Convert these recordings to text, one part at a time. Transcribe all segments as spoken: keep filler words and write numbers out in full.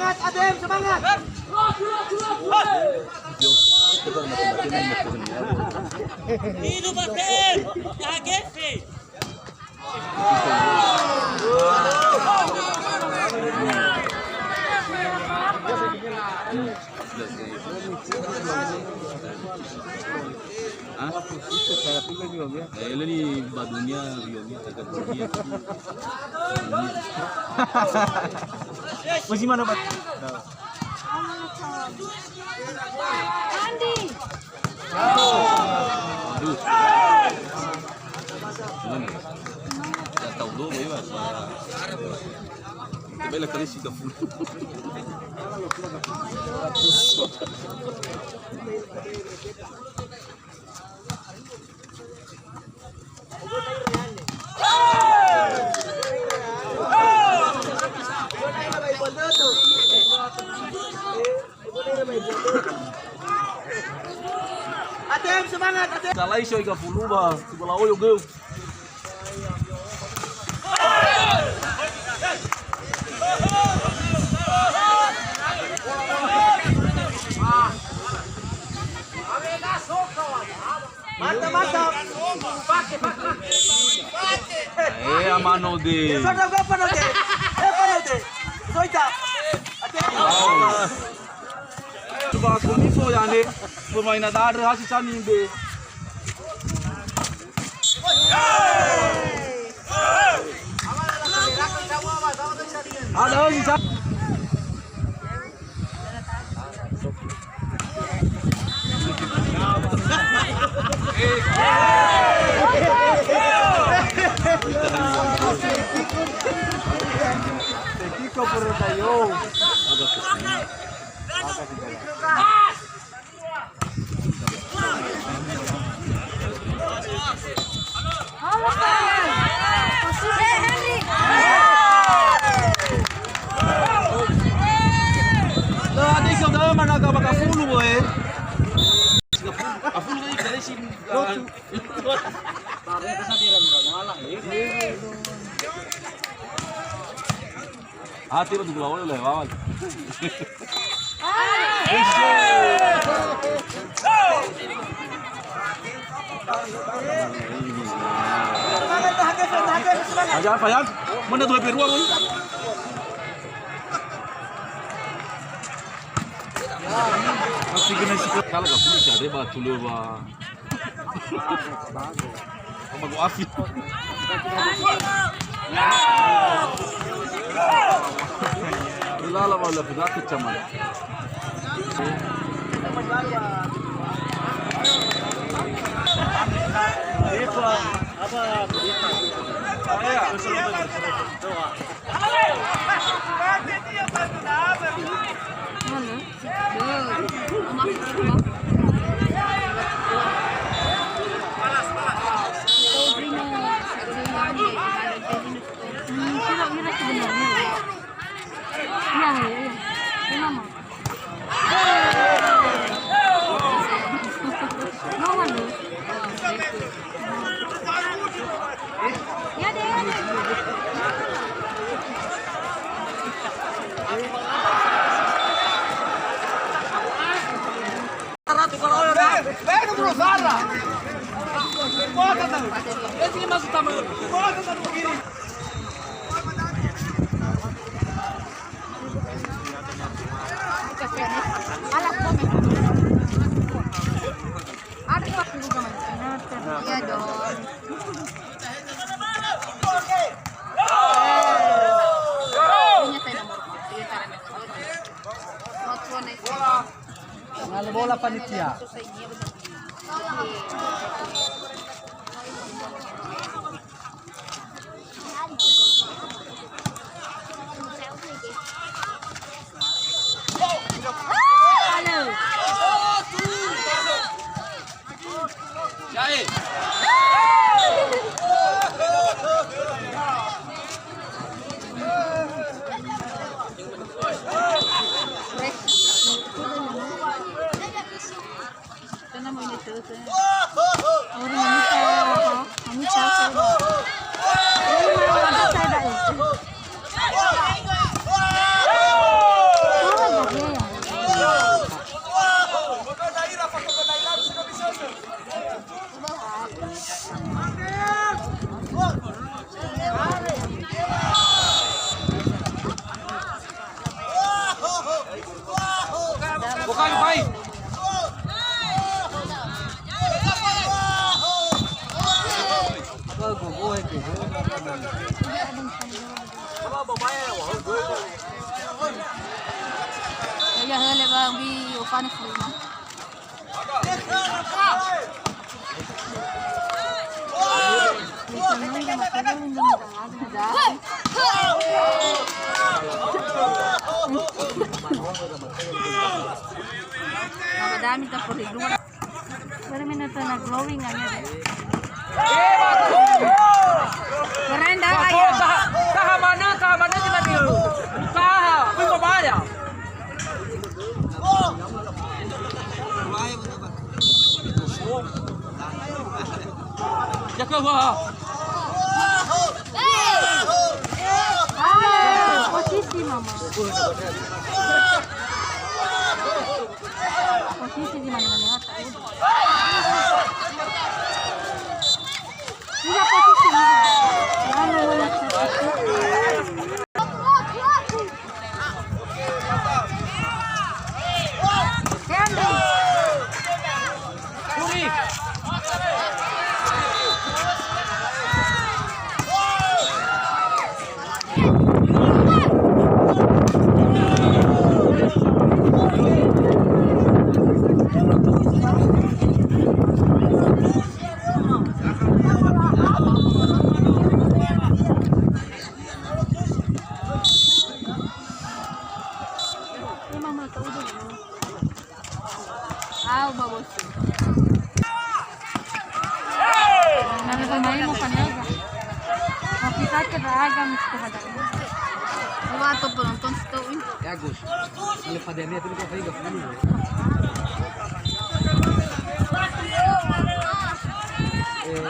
Adem, semangat. Hidup Adem, K G V. Hah? Eh, ini ba dunia, dunia, dunia. Masih mana, Pak? Andi. Aduh. Mana? Ya tahu dulu, ya, Mas. Kita bela kali sih, Gafulu. Atem, semangat, Atem. Kalai soi Gafulu ba, sebelah oyo geu. Mantap, mantap. Pake, pake. Eh, amano de. Soda gua apa nanti? Eh, apa nanti? Soita. Ate. Coba aku ni so ya, Nek. Pemain ada, ada hasil sani, be. Ada hasil sani. Kiko pura tayo. Lah, ada saudara mana ka bakafulu, boy. Afulu lagi dari sini. Hati lu dulu awal lah, awal. Aja apa ya? Mana dua perua, Boy? Masih kena sikap kalau gak punya cari batu lu, Bang. Sama gua afi. Ilala wala penyakit, caman. Apa? Mana? Hmm, kira-kira sebenarnya. Iya, iya, iya. Kenapa? Nomor lu. Ya deh. Iya dong. Ini saya nomor. Iya, caranya. Ngale bola panitia. Ya, hele ba wi ofane flu ma. Maka dami ta perlindungan. Beri minute na glowing aja deh. Keren dah, ayah. Taha, taha mana, taha mana kita dulu. Taha, belum bayar. Jaga, wah. Ah, posisi, Mama. Posisi di mana-mana. Tidak posisi, Mama. Mana-mana. Au, ba bosi. Na pemain mau panel, Bang. Tapi sakit, Bang, agak mesti pada. Dua atau penonton situ, Win. Ya, Gus. Kalau pada niat itu, kau pegang dulu. Eh.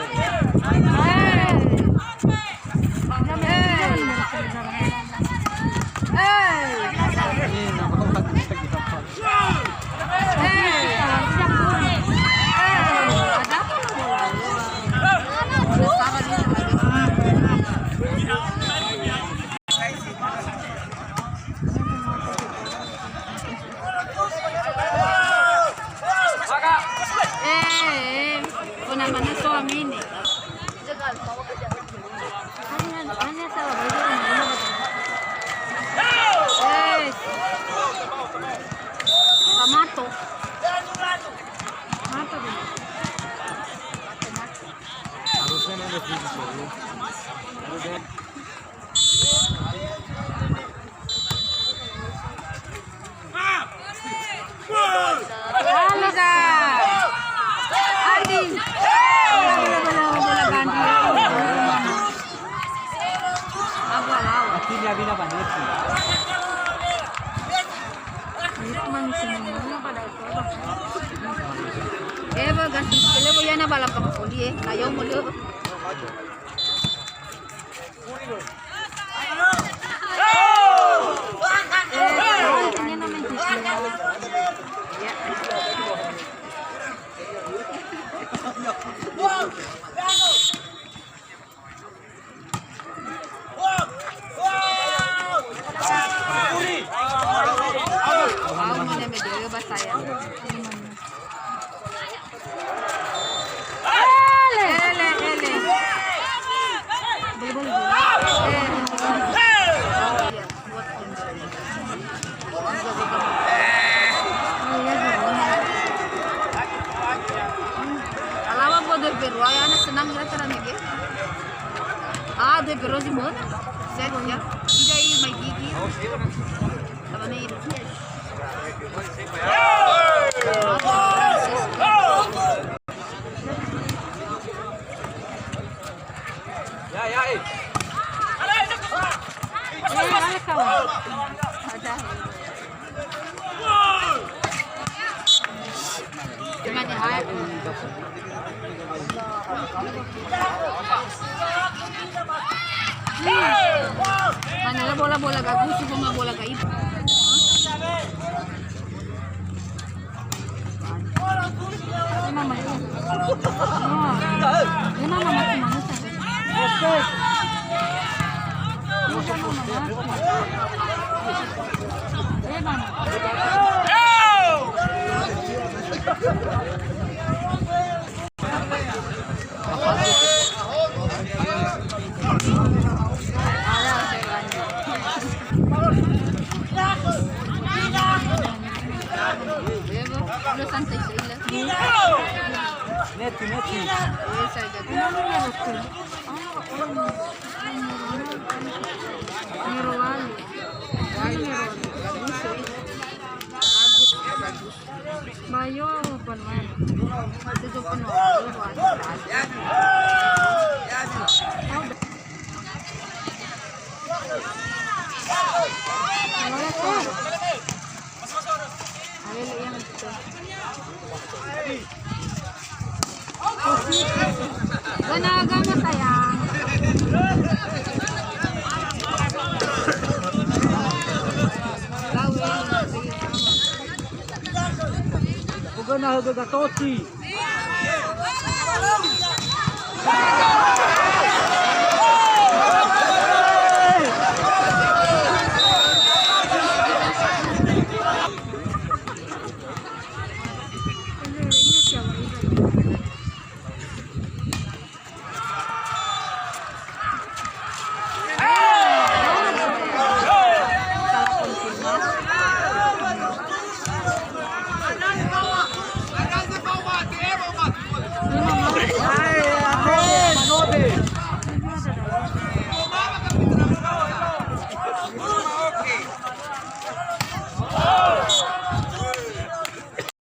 Eh, eh, oh, namanya suami ini. Hanya, hanya salah belajar. Eh, Pak Mato. Mato dia. Harusnya ada di sini. Halo, Kak. Adi. Bola, bola, bola, bola, ganti. Apa, lawan? Akhirnya bina banget sih. Itu manusia mana pada itu? Eh, bagas, kalau mau ya, na balap sama Oli, eh. Ayo, mau dulu. Alawa bodo berua ya, ana senang ya, cara nege. Ah, de berozi mona. Set ya. Ida i mai gigi. Tabane iru. Ya, ya, eh. Eh, mana kawan? Ada. Mana la bola-bola gagus, cuma bola gaib. Ini mama itu. Oh. Ini mama mati mana? Neti, neti. Jaga agama, sayang. Ogana Gaga Toti.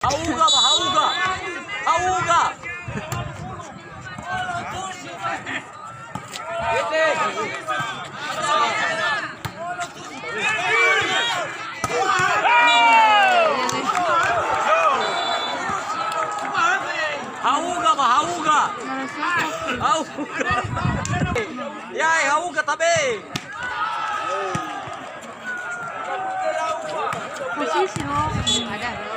Hauga, ba hauga. Hauga. Hauga, ba hauga. Hauga. Ya, hauga tabe. Posisi, no. Ada.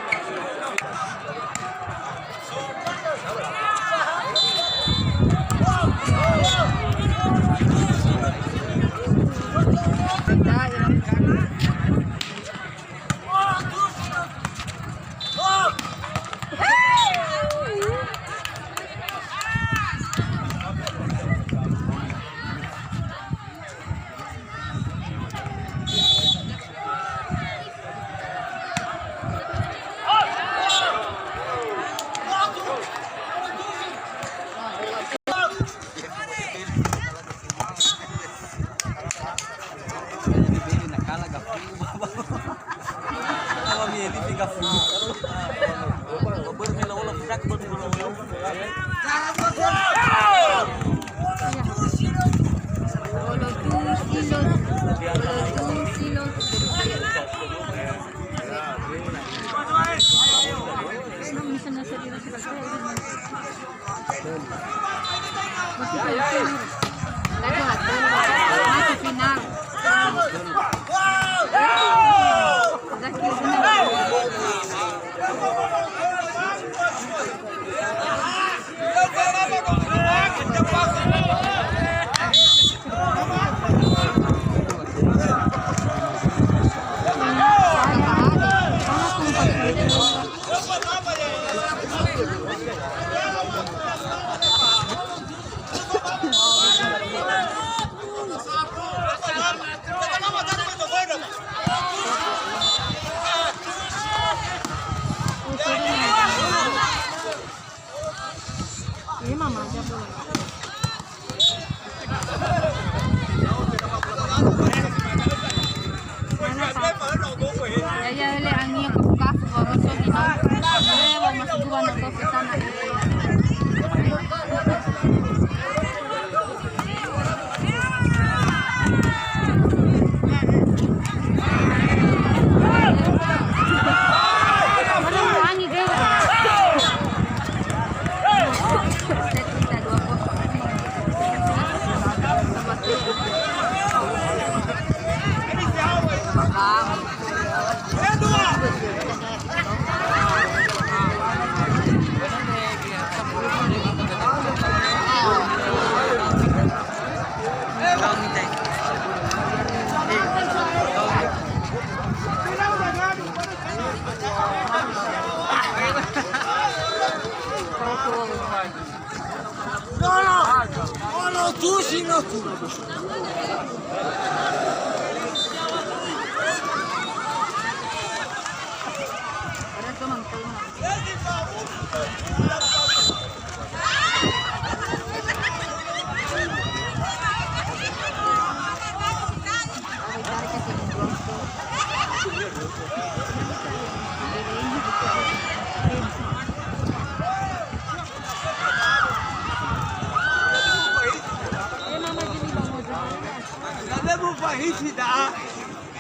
Na lö mufahiti da'a,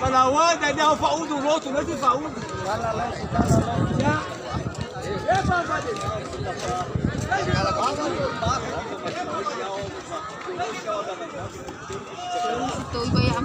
ba lawa'ö dania fa'udu lotu, lö si fa'udu. Ya. Ya, Pak Fadil. Terus itu ibu ya.